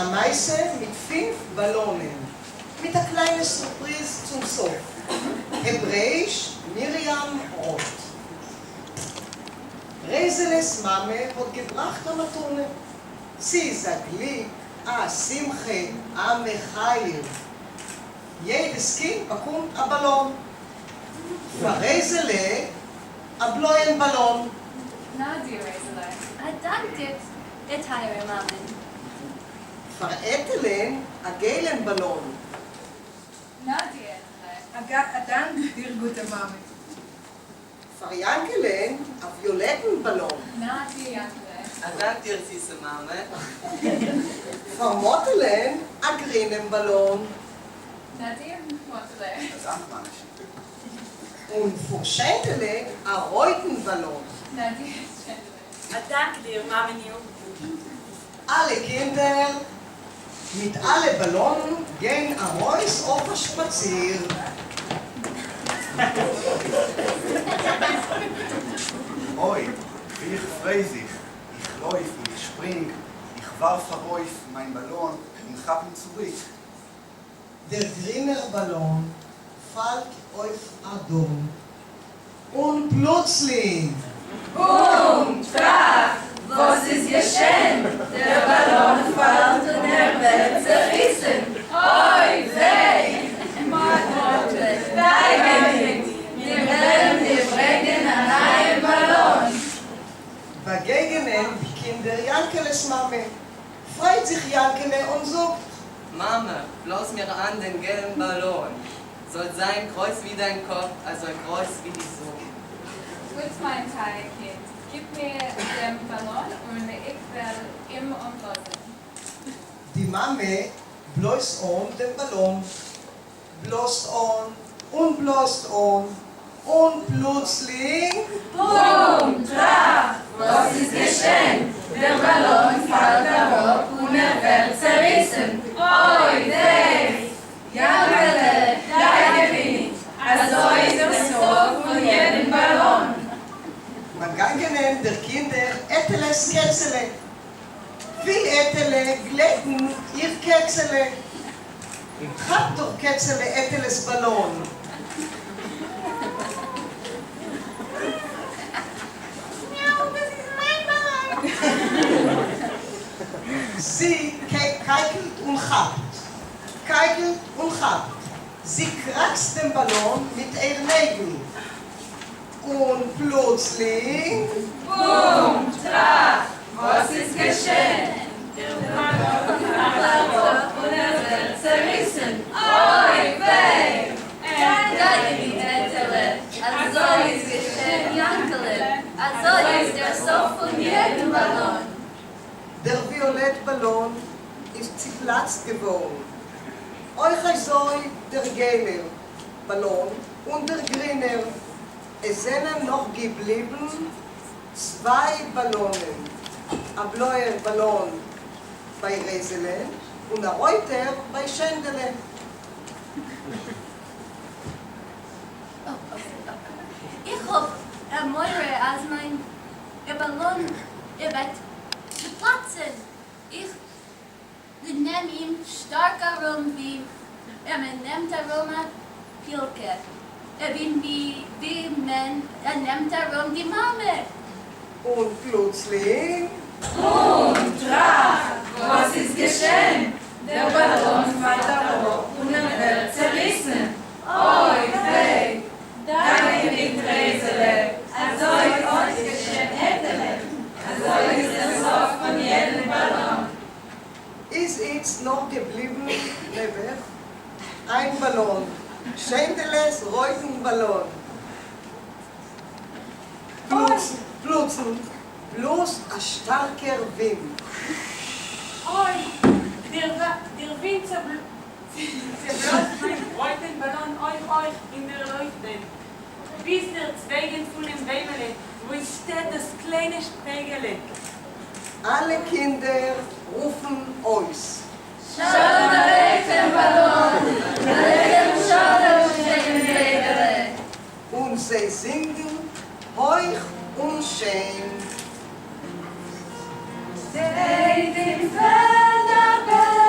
אַ מעשׂה מיט פֿינף באַלאָנען, מיט אַ קליינע סורפּריז צום סוף. העברעיִש, מרים רוט. רייזעלעס מאַמע האָט געבראַכט אַ מתּנה. ס'איז אַ גליק, אַ שׂימחה, אַ מחיה. יעדעס קינד באַקומט אַ באַלאָן. פֿאַר רייזעלע, אַ בלויען באַלאָן. נאַ דיר, רייזעלע. אַ דאַנק דיר, טײַערע מאַמע. פֿאַר עטעלען, אַ געלן באַלאָן. נאַ דיר, עטעלע. אַ דאַנק דיר, גוטע מאַמע. פֿאַר יאַנקעלען, אַ וויאָלעטן באַלאָן. נאַ דיר, יאַנקעלע. אַ דאַנק דיר, זיסע מאַמע. פֿאַר מאָטעלען, אַ גרינעם באַלאָן. נאַ דיר, מאָטעלע. אַ דאַנק, מאַמעשי. און פֿאַר שיינדעלע, אַ רויטן באַלאָן. נאַ דיר, שיינדעלע. אַ דאַנק דיר, מאַמעניו. אַלע קינדער מיט אַלע באַלאָנען גייען אַרויס אויף אַ שפּאַציר. אוי, ווי איך פֿריי זיך! איך לויף און איך שפּרינג, איך וואַרף אַרויף מײַן באַלאָן און כאַפּ אים צוריק. דער גרינער באַלאָן פֿאַלט אויף אַ דאָרן. און פּלוצלינג. בום! טראַך! וואָס איז געשען? דער באַלאָן פֿאַלט און ער ווערט צעריסן! אוי, וויי! מאָטעלע, דאגה ניט! מיר וועלן דיר ברענגען אַ נײַעם באַלאָן! באַגעגענען די קינדער יאַנקעלעס מאַמע. פֿרייט זיך יאַנקעלע און זאָגט. מאַמע, בלאָז מיר אָן דעם געלן באַלאָן! זאָל זײַן גרויס ווי דײַן קאָפּ, אַזוי גרויס ווי די זון. גוט, מײַן טײַער קינד, גיב מיר דעם באַלאָן און איך וועל אים אָנבלאָזן. די מאַמע בלאָזט אָן דעם באַלאָן, בלאָזט אָן און בלאָזט אָן, און פּלוצלינג. בום! טראַך! וואָס איז געשען? דער באַלאָן פֿאַלט אַראָפּ און ער ווערט צעריסן. אוי, וויי! יאנקעלע, דאגה ניט, אזוי איז דער סוף פון יעדן באלאן. באגעגענען דער קינדער עטעלעס קעצעלע. וויל עטעלע גלעטן איר קעצעלע. כאפט דאך קעצעלע עטעלעס באלאן. מיאו, דאס איז מיין באלאן! זי קייקלט און כאפט. קייקלט און כאפט. זי קראצט דעם באלאן מיט איר נעגל. און פלוצלינג. בום! טראך! וואס איז געשען? דער באלאן פאלט אראפ און ער ווערט צעריסן. אוי וויי! דאגה ניט עטעלע, אזוי איז געשען יאנקעלע, אזוי איז דער סוף פון יעדן באלאן. דער וויאָלעט באַלאָן איז צעפּלאַצט געוואָרן. אויך אַזוי דער געלער באַלאָן און דער גרינער. עס זענען נאָך געבליבן צוויי באַלאָנען, אַ בלויער באַלאָן בײַ רייזעלען און אַ רויטער בײַ שענדעלען. איך האָב מורא, אַז מײַן באַלאָן וועט צופלאצן, איך נעם אים שטארק ארום ווי מען נעמט ארום א פילקע, ווי מען נעמט ארום די מאמע. און פלוצלינג. בום! טראך! וואס איז געשען? דער באלאן פאלט אראפ און ער ווערט צעריסן! אוי וויי! דאגה ניט רייזעלע, אזוי אויך געשען עטעלע, אזוי איז דער סוף פון יעדן באלאן. איז איצט נאָר געבליבן, נעבעך, איין באַלאָן, שיינדעלעס רויטן באַלאָן. פּלוצעם בלאָזט אַ שטאַרקער ווינט. אוי, דער ווינט צעבלאזט מיין רויטן באלאן אויך אויך אין דער לויפטן, ביז דער צווייגן פונעם ביימעלע וואו עס שטייט דאס קליינע פייגעלע. אלע קינדער רופן אויס. שלום עליכם באלאן, עליכם שלום שיין פייגעלע. און זיי זינגן הויך און שיין. שטייט אין פעלד א.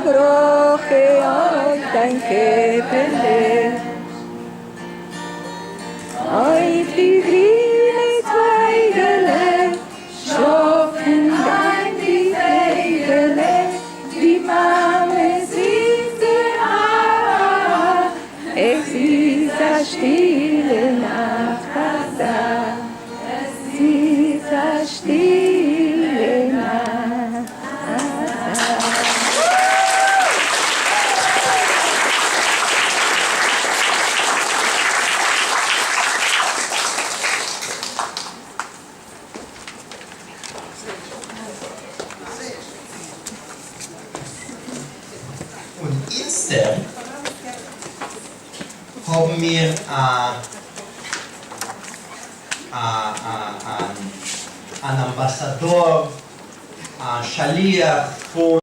ברכה אויף דיין קעפעלע. אויף די גרינע צווייגעלע שלאפן גיין די פייגעלע, די מאמע זינגט דיר א עס איז א שטילע נאכט אזא, עס איז א שטילע נאכט אזא. און איצטער האבן מיר א אן אמבאסאדאר, א שליח פון.